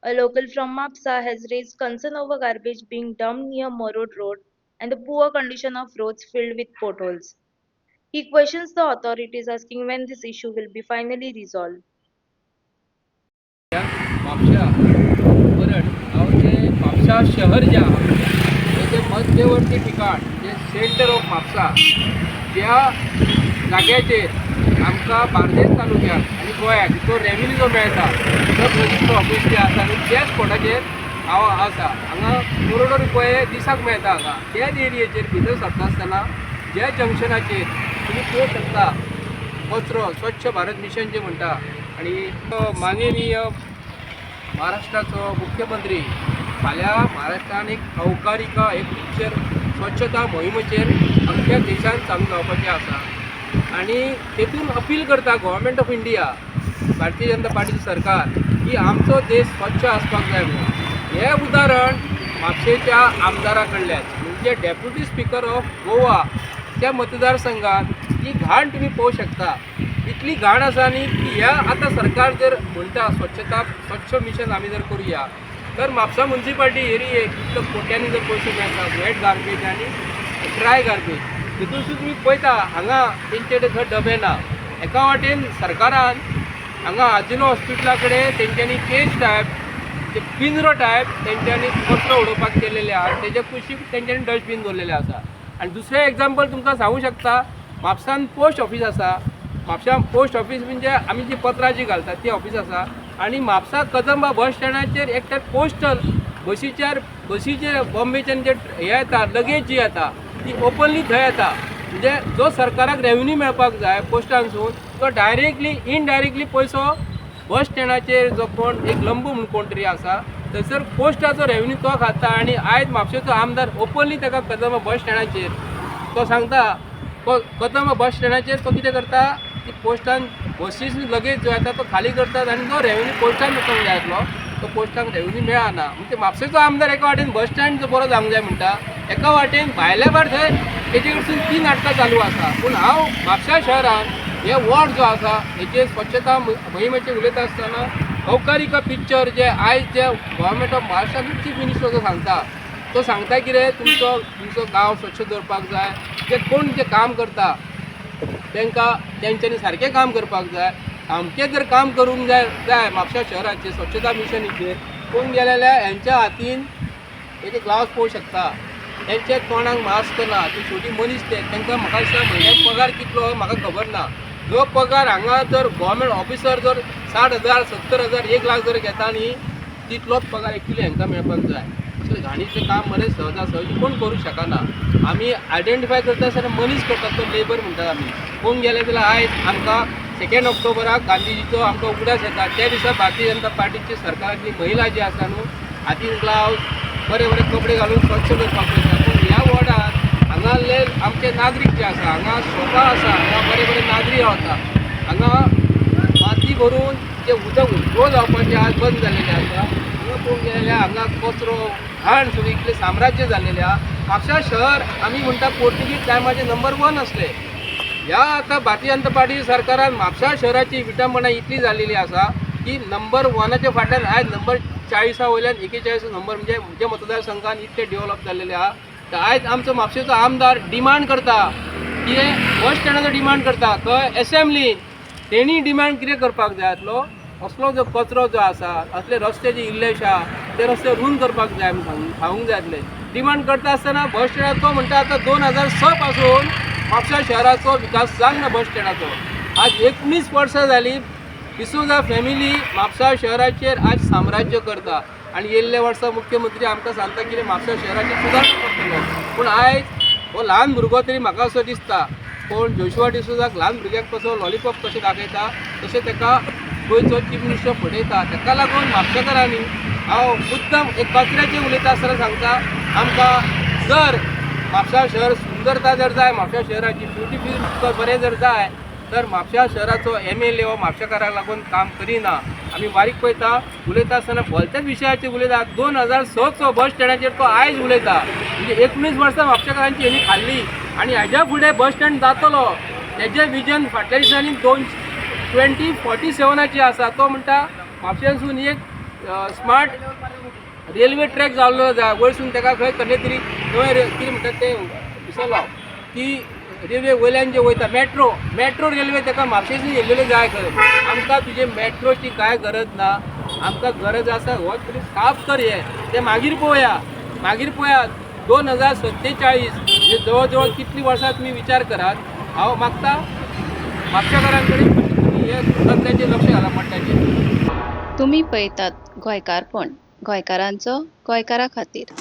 a local from Mapsa, has raised concern over garbage being dumped near Morod Road and the poor condition of roads filled with potholes. He questions the authorities, asking when this issue will be finally resolved. म्हापशा बरड हांव जे म्हापसा शहर जें आहा तेजें मध्यवर्ती ठिकाण जे centre of Mapusa, ज्या जाग्याचेर आमकां बार्देस तालुक्याक आनी गोंयाक जो रेवेन्यू जो मेळटा, सब रजिस्टर ऑफीस जें आसा आनी त्या स्पॉटाचेर हांव आसा. हांगा करोडो रुपये दिसाक मेळटा. हांगा त्याच एरियेचेर भितर सरता आसतना ज्या जंक्शनाचेर तुमी पळोवंक शकता, कचरो, स्वच्छ भारत मिशन जें म्हणटा आनी माननीय महाराष्ट्राचो मुख्यमंत्री फाल्यां महाराष्ट्रान एक अवकारिका एक पिक्चर स्वच्छता मोहिमेचेर अख्ख्या देशान चालू जावपाचें आसा आनी तेतून अपील करता government of India, Bharatiya Janata पार्टीचें सरकार की आमचो देश स्वच्छ आसपाक जाय म्हणून. हें उदाहरण म्हापशेच्या आमदारा कडल्यान, म्हणजे डेप्युटी स्पिकर ऑफ गोवा त्या मतदारसंघात ही घाण तुमी पळोवंक शकता. इतली घाण आसा न्ही की ह्या आतां सरकार जर म्हणटा स्वच्छता, स्वच्छ मिशन आमी जर करुया, तर म्हापसा मुन्सिपाल्टी एरियेक इतलो कोट्यांनी जर पयशे मेळटा, वेट गार्बेज आनी ड्राय गार्बेज, तितून सुद्दां तुमी पळयता हांगा तेंचे कडेन थंय डबे ना. एका वाटेन सरकारान हांगा आजिनो हॉस्पिटला कडेन तेंच्यांनी केज टायप, ते पिंजरो टायप तेंच्यांनी कचरो उडोवपाक केलेले आहा. तेज्या कुशीक तेंच्यांनी डस्टबीन दवरलेले आसा. आनी दुसरें एग्जाम्पल तुमकां सांगूं शकता, म्हापसान पोस्ट ऑफीस आसा. म्हापशा पोस्ट ऑफीस म्हणजे आमी जी पत्रां जी घालतात ती ऑफीस आसा आनी म्हापसा कदंबा बस स्टँडाचेर एक तर पोस्टल बसीचेर, बसीचेर बॉम्बेच्यान जे हे येता, लगेज जी येता ती ओपनली थंय येता. म्हणजे जो सरकाराक रेवेन्यू मेळपाक जाय पोस्टांसून, तो डायरेक्टली इनडायरेक्टली पयसो बस स्टँडाचेर जो कोण एक लंबू म्हणून कोण तरी आसा, थंयसर पोस्टाचो रेवेन्यू तो खाता. आनी आयज म्हापशेचो आमदार ओपनली ताका कदंबा बस स्टँडाचेर तो सांगता, कदंबा बस स्टँडाचेर तो कितें करता की पोस्टान बसीस लगेज जो येता तो खाली करतात आनी तो रेवेन्यू पोस्टान वचोंक जाय आसलो, तो पोस्टाक रेवेन्यू मेळना. म्हणजे म्हापशेचो आमदार एका वाटेन बस स्टँड जो बरो जावंक जाय म्हणटा, एका वाटेन भायल्या भायर थंय तेजे कडसून ती नाटकां चालू आसा. पूण हांव म्हापशा शहरान हे वॉर्ड जो आसा हेचेर स्वच्छता मोहिमेचेर उलयता आसतना अवकारिका पिक्चर जे आयज जे गव्हर्मेंट ऑफ महाराष्ट्रान चीफ मिनिस्टर जो सांगता, तो सांगता कितें, तुमचो तुमचो गांव स्वच्छ दवरपाक जाय, जे कोण जे काम करता तांकां तेंच्यांनी सारकें काम करपाक जाय. सामकें जर काम करूंक जाय जाय म्हापशा शहराचेर स्वच्छता मिशनीचेर पळोवंक गेले जाल्यार हेंच्या हातीन एक ग्लावज पळोवंक शकता, तेंच्या तोंडाक मास्क ना. ती शेवटी मनीस ते, तांकां म्हाका दिसता म्हयन्याक पगार कितलो म्हाका खबर ना. जो पगार हांगा जर गव्हर्मेंट ऑफिसर जर 60,000, 70,000, 1 लाख जर घेता न्ही, तितलोच पगार एक्चुली हांकां मेळपाक जाय. असलें घाणीचें काम मरे सहजा सहजी कोण करूंक शकना. आमी आयडेंटिफाय करता आसतना मनीस करतात, तो लेबर म्हणटात आमी. पळोवंक गेले जाल्यार आयज आमकां 2 ऑक्टोबराक गांधीजीचो आमकां उगडास येता. त्या दिसा भारतीय जनता पार्टीची सरकाराची महिला जी आसा न्हू, हातीन ग्लावज, बरे बरे कपडे घालून स्वच्छ करपाक पळयता. पूण ह्या वॉर्डान हांगासरले आमचे नागरीक जे आसा, हांगा शॉपां आसा, हांगा बरे बरे नागरीक रावता, हांगा माती भरून जे उदक फ्लो जावपाचें आज बंद जाल्लेलें आसा. हांगा पळोवंक गेले जाल्यार हांगा कचरो, घाण सगळी इतलें साम्राज्य जाल्लेलें आहा. म्हापशा शहर आमी म्हणटा पोर्तुगीज टायमाचेर नंबर वन आसलें. ह्या आतां भारतीय जनता पार्टी सरकारान म्हापशा शहराची विटंबना इतली जाल्लेली आसा की नंबर वनाच्या फाटल्यान आयज नंबर 40 वयल्यान 41 नंबर, म्हणजे म्हज्या मतदारसंघान इतले डेव्हलप जाल्लेले आहा. तर आयज आमचो म्हापशेचो आमदार डिमांड करता की बस स्टँडाचो डिमांड करता खंय एसेंब्लीन. तेणी डिमांड कितें करपाक जाय आसलो, असलो जो कचरो जो आसा, असले रस्ते जे इल्लेशे आहा ते रस्ते रुंद करपाक जाय म्हणून सांगूंक जाय आसलें. डिमांड करता आसतना बस स्टँडाचो म्हणटा, आतां 2006 पासून म्हापशा शहराचो विकास जावंक ना बस स्टँडाचो. आज 19 वर्सां जालीं, डिसोजा फॅमिली म्हापसा शहराचेर आज साम्राज्य करता आनी येयल्ल्या वर्सा मुख्यमंत्री आमकां सांगता कितें, म्हापसा शहराची सुदारणा करतलो. पूण आयज हो ल्हान भुरगो तरी म्हाका असो दिसता, कोण जोशुआ डिसोजाक ल्हान भुरग्याक कसो लॉलीपॉप कशें दाखयता, तशें ताका गोंयचो चीफ मिनिस्टर फटयता. ताका लागून म्हापशेकारांनी, हांव मुद्दम एक कचऱ्याचेर उलयता आसतना सांगता, आमकां जर म्हापसा शहर सुंदरता जर जाय, म्हापशा शहराची ब्युटिफूल बरें जर जाय, तर म्हापशा शहराचो एमएलए हो म्हापशेकाराक लागून काम करिना. आमी बारीक पळयता, उलयता आसतना भलत्याच विशयाचेर उलयता. 2006चो बस स्टँडाचेर तो आयज उलयता. म्हणजे 19 वर्सां म्हापशेकारांची हेणी खाल्ली आनी हेज्या फुडें बस स्टँड जातलो तेजें विजन फाटल्या दिसांनी 2047ची आसा. तो म्हणटा म्हापशेंसून एक स्मार्ट रेल्वे ट्रॅक जाल्लो जाय वयरसून ताका खंय कसले तरी खंय कितें म्हणटात ते विसरलो हांव ती रेल्वे वयल्यान जे वयता मेट्रो मेट्रो रेल्वे ताका म्हापशेसून येयलेले जाय खंय. आमकां तुजे मेट्रोची कांय गरज ना, आमकां गरज आसा हो तरी साफ कर हें तें मागीर पळोवया, मागीर पळोवया. 2047 म्हणजे जवळ जवळ कितलीं वर्सां तुमी विचार करात. हांव मागता म्हापशेकारां कडेन तुमी हे कचऱ्याचेर लक्ष घाला मट्टाचेर. तुमी पळयतात गोंयकारपण, गोंयकारांचो गोंयकारा खातीर.